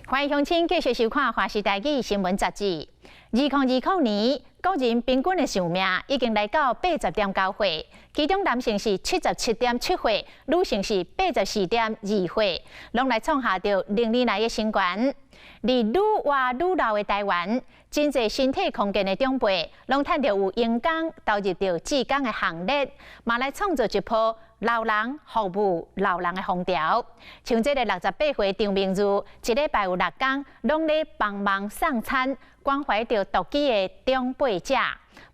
歡迎鄉親繼續收看《華視台語新聞雜誌》。2020年，國人平均的壽命已經來到80.9歲，其中男性是77.7歲，女性是84.2歲，攏來創下著歷年來的新高。而愈活愈老的台灣，真濟身體康健的長輩，攏趁著有閒工投入著志工的行列，嘛來創造一波老人服務老人的風潮。像這個68歲張明如，一禮拜有六工，攏咧幫忙送餐，關懷著獨居的長輩者，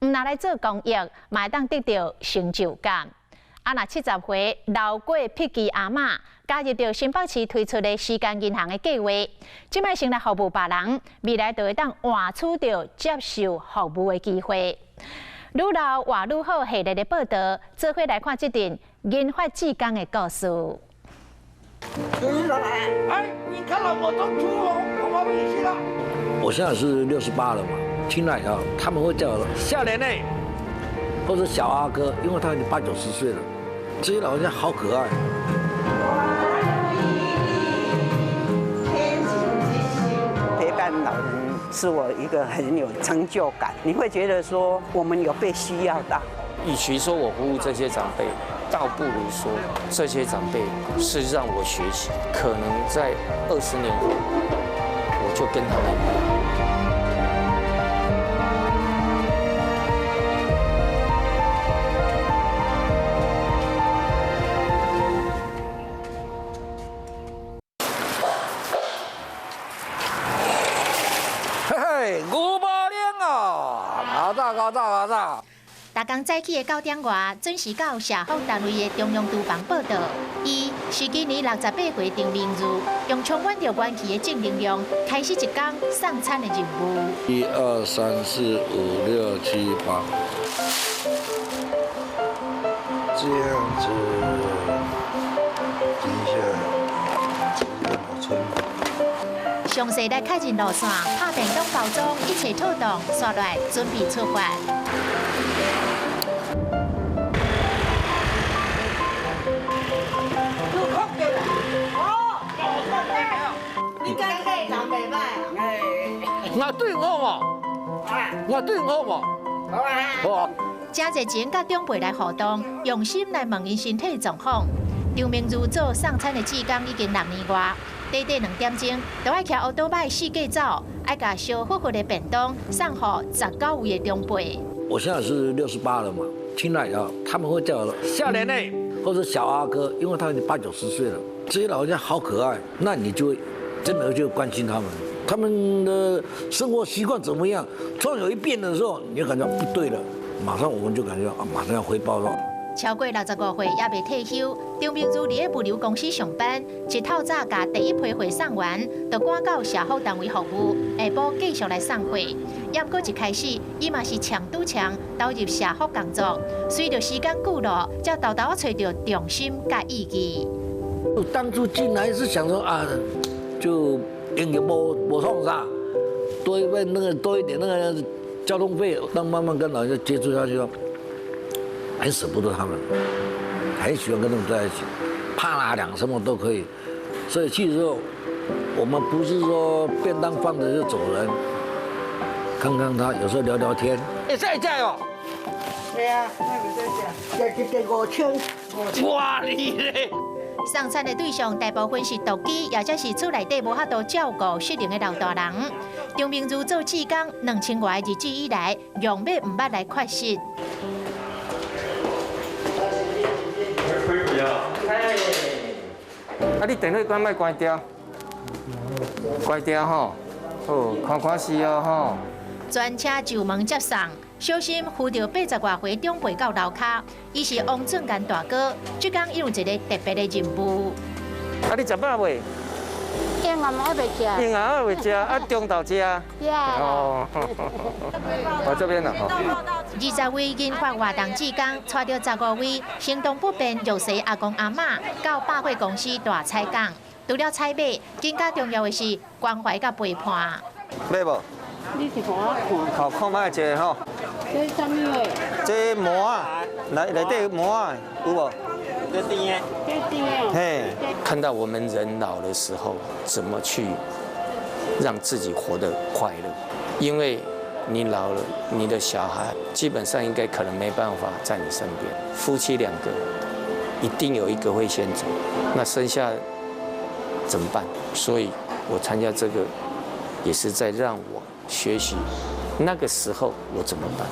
毋但來做公益，嘛會當得著成就感。啊，若70歲老過碧琪阿嬤加入著新北市推出的時間銀行的計劃，這擺先來服務別人，未來就會當換取著接受服務的機會。愈老活愈好系列的報導，做伙來看這段銀髮志工的故事。哎，你看到我都出了，我們一起了。我現在是68了嘛，聽來啊，他們會叫我少年呢，或者小阿哥，因為他已經八九十歲了。這些老人家好可愛。陪伴老人是我一個很有成就感，你會覺得說我們有被需要到。與其說我服務這些長輩，倒不如說這些長輩是讓我學習。可能在20年後，我就跟他們一樣。嘿嘿，牛肉麵啊，阿早阿早阿早。逐工早起的9點外，準時到社福單位的中央廚房報到。伊是今年68歲張明如，用充滿著元氣的正能量，開始一工送餐的任務。一二三四五六七八，這樣子，等一下，這個老村。詳細來確認路線，拍便當包裝，一切妥當，紲來準備出發。你感覺人袂歹啊？我對好嘛？我對好嘛？好啊。好。真濟錢佮長輩來互動，用心來問𪜶身體狀況。張明如做送餐的志工已經6年外，短短2點鐘，就愛騎烏多擺四界走，愛共燒火火的便當送予19位的長輩。我現在是68了嘛，聽來啊，他們會叫我少年呢，或者小阿哥，因為他們八九十歲了，這些老人家好可愛，那你就會真的就關心他們，他們的生活習慣怎麼樣？突然有一變的時候，你就感覺不對了，馬上我們就感覺啊，馬上要回報了。超過65歲猶未退休，張明如佇咧物流公司上班，一透早共第一批貨送完，就趕到社福單位服務，下晡繼續來送貨。猶毋過一開始，伊嘛是牆拄牆投入社福工作，隨著時間久了，才沓沓仔揣著重心佮意義。當初進來是想說啊，就應該無無創啥，多一份那個多一點那個交通費，但慢慢跟老人家接觸下去，很捨不得他們，很喜歡跟他們在一起，怕哪兩什麼都可以，所以去的時候，我們不是說便當放著就走人，看看他，有時候聊聊天。哎，在在哦。對啊，那個在這，這5000。哇你嘞！送餐的對象大部分是獨居，或者是厝內底無法度照顧失能的老大人。張明如做志工2000外日子以來，從未毋捌來缺席。啊！你電火關莫關掉，關掉吼，好，看看時哦吼。全車上門接送，小心扶著80外歲長輩到樓跤。伊是王俊賢大哥，這工伊有一個特別的任務。啊！你食飽未？閒暗我袂食。閒暗我袂食，啊中晝食。食。哦。我這邊啦。20位銀髮活動志工，帶著15位行動不便弱勢阿公阿嬤到百貨公司大採購。除了採買，更加重要的是關懷佮陪伴。買無？你是予我看。好，看覓一下吼。這啥物貨？這饃仔，內內底饃仔有無？這甜的。這甜的。嘿。看到我們人老的時候，怎麼去讓自己活得快樂。因為你老了，你的小孩基本上應該可能沒辦法在你身邊。夫妻兩個一定有一個會先走，那剩下怎麼辦？所以我參加這個，也是在讓我學習那個時候我怎麼辦。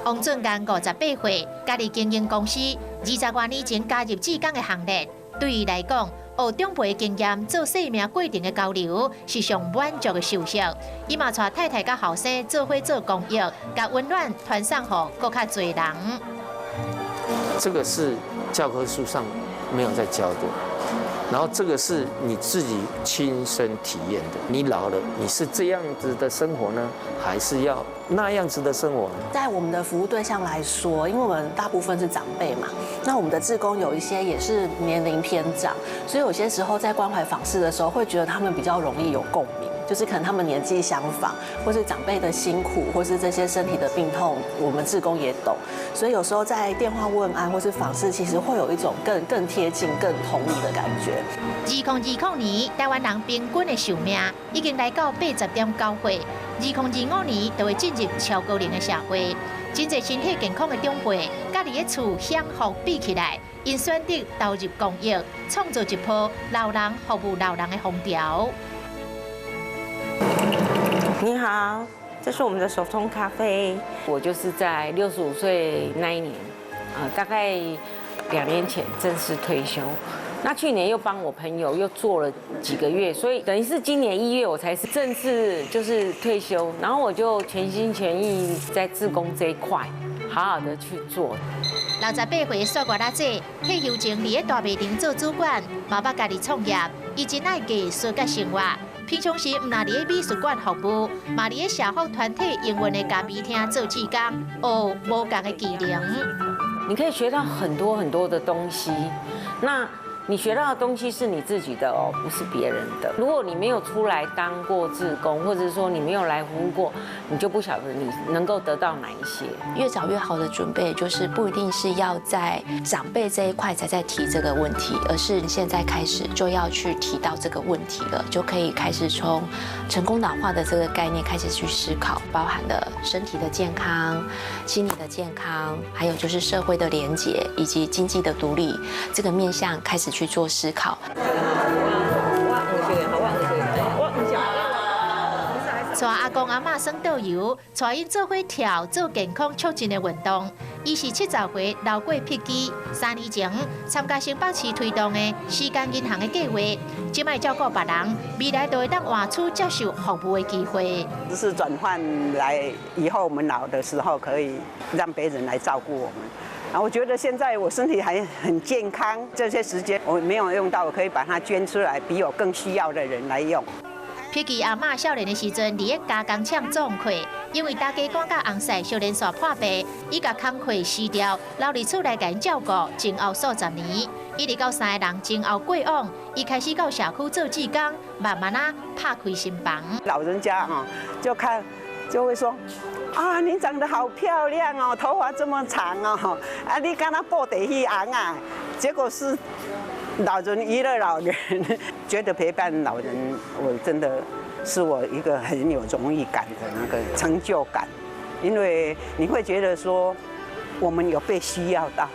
王俊剛58歲，家己經營公司，20多年前加入志工的行列。對伊來講，學長輩的經驗，做生命過程的交流，是上滿足的收穫。伊嘛帶太太佮後生做伙做公益，共溫暖傳送予閣較濟人。這個是教科書上沒有在教的，然後這個是你自己親身體驗的。你老了，你是這樣子的生活呢，還是要那樣子的生活呢？在我們的服務對象來說，因為我們大部分是長輩嘛，那我們的志工有一些也是年齡偏長，所以有些時候在關懷訪視的時候，會覺得他們比較容易有共鳴，就是可能他們年紀相仿，或是長輩的辛苦，或是這些身體的病痛，我們志工也懂，所以有時候在電話問安或是訪視，其實會有一種更貼近、更同理的感覺。2020年，台灣人平均的壽命已經來到80.9歲。2025年就會進入超高齡的社會，真濟身體健康的長輩，佮佇咧厝享福比起來，𪜶選擇投入公益，創造一波老人服務老人的風潮。你好，這是我們的手沖咖啡。我就是在65歲那一年，大概2年前正式退休。那去年又幫我朋友又做了幾個月，所以等於是今年1月我才是正式就是退休，然後我就全心全意在志工這一塊，好好的去做。68歲雪月仔姐退休前佇咧大賣場做主管，嘛捌家己創業，伊真愛藝術佮生活。平常時毋但佇咧美術館服務，嘛佇咧社福團體營運的咖啡廳做志工，學無仝的技能。你可以學到很多很多的東西，那你學到的東西是你自己的哦，不是別人的。如果你沒有出來當過志工，或者說你沒有來服務過，你就不曉得你能夠得到哪一些。越早越好的準備，就是不一定是要在長輩這一塊才在提這個問題，而是現在開始就要去提到這個問題了，就可以開始從成功老化的這個概念開始去思考，包含了身體的健康、心理的健康，還有就是社會的連結以及經濟的獨立這個面向開始去做思考。帶阿公阿嬤耍桌遊，帶𪜶做伙跳做健康促進的運動。伊是70歲劉過碧基，3年前參加新北市推動的時間銀行的計劃，這擺照顧別人，未來就會當換取接受服務的機會。是轉換來以後我們老的時候可以讓別人來照顧我們。啊，我覺得現在我身體還很健康，這些時間我沒有用到，我可以把它捐出來，比我更需要的人來用。碧基阿嬤少年的時陣，佇咧加工廠做工，因為大家趕甲紅曬，小連續破病，伊共工課辭掉，留佇厝內共𪜶照顧，前後數十年，一直到三个人前後過往，伊開始到社區做志工，慢慢仔拍開心房。老人家啊，就看就會說。啊，你長得好漂亮哦，頭髮這麼長哦，啊，你敢若布袋戲尪仔？結果是老人娛樂老人，覺得陪伴老人，我真的是我一個很有榮譽感的那個成就感，因為你會覺得說我們有被需要到。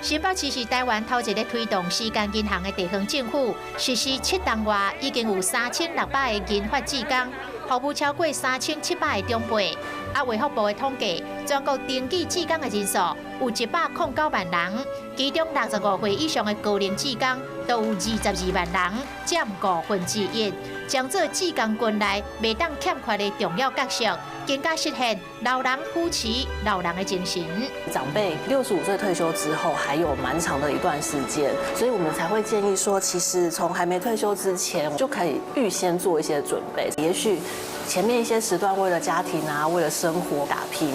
新北市是台灣頭一个推動時間銀行的地方政府，實施7冬外，已經有3600個銀髮志工，服務超過3700個長輩。啊，衛福部的統計，全國登記志工的人數有109萬人，其中65歲以上的高齡志工都有22萬人，佔1/5，將做志工群內袂當欠缺的重要角色，更加實現老人扶持老人的精神。長輩65歲退休之後，還有蠻長的一段時間，所以我們才會建議說，其實從還沒退休之前就可以預先做一些準備，也許前面一些時段為了家庭啊，為了生活打拼，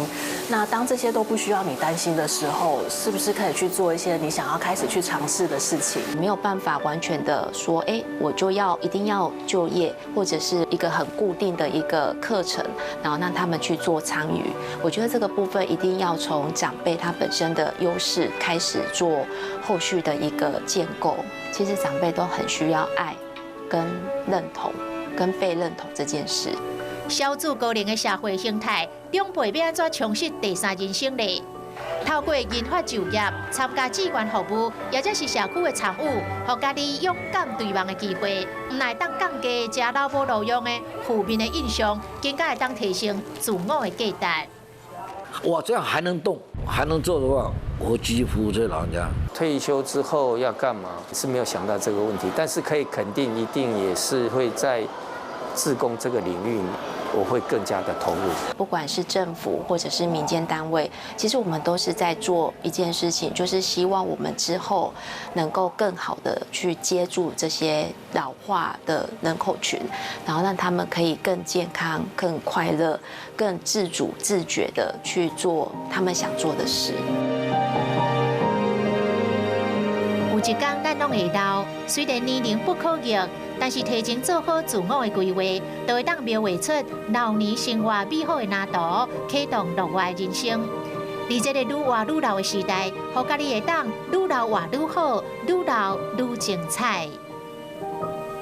那當這些都不需要你擔心的時候，是不是可以去做一些你想要開始去嘗試的事情？沒有辦法完全的說，哎，我就要一定要就業，或者是一個很固定的一個課程，然後讓他們去做參與。我覺得這個部分一定要從長輩他本身的優勢開始做後續的一個建構。其實長輩都很需要愛跟認同。跟被認同這件事。少子高齡的社會形態，長輩欲按怎充實第三人生呢？透過銀髮就業、參加志願服務，抑者是社區的參與，予家己勇敢對望的機會，毋但會當降低食老無路用的負面的印象，更加會當提升自我的價值。哇，這樣還能動，還能做的話，我繼續服務這些老人家。退休之後要幹嘛？是沒有想到這個問題，但是可以肯定，一定也是會在志工這個領域，我會更加的投入。不管是政府或者是民間單位，其實我們都是在做一件事情，就是希望我們之後能夠更好的去接住這些老化的人口群，然後讓他們可以更健康、更快樂、更自主自覺的去做他們想做的事。有一天咱攏會老，雖然年齡不可逆，但是提前做好自我的規劃，就會當描繪出老年生活美好的藍圖，啟動樂活的人生。佇這個愈活愈老的時代，予家己會當愈老活愈好，愈老愈精彩。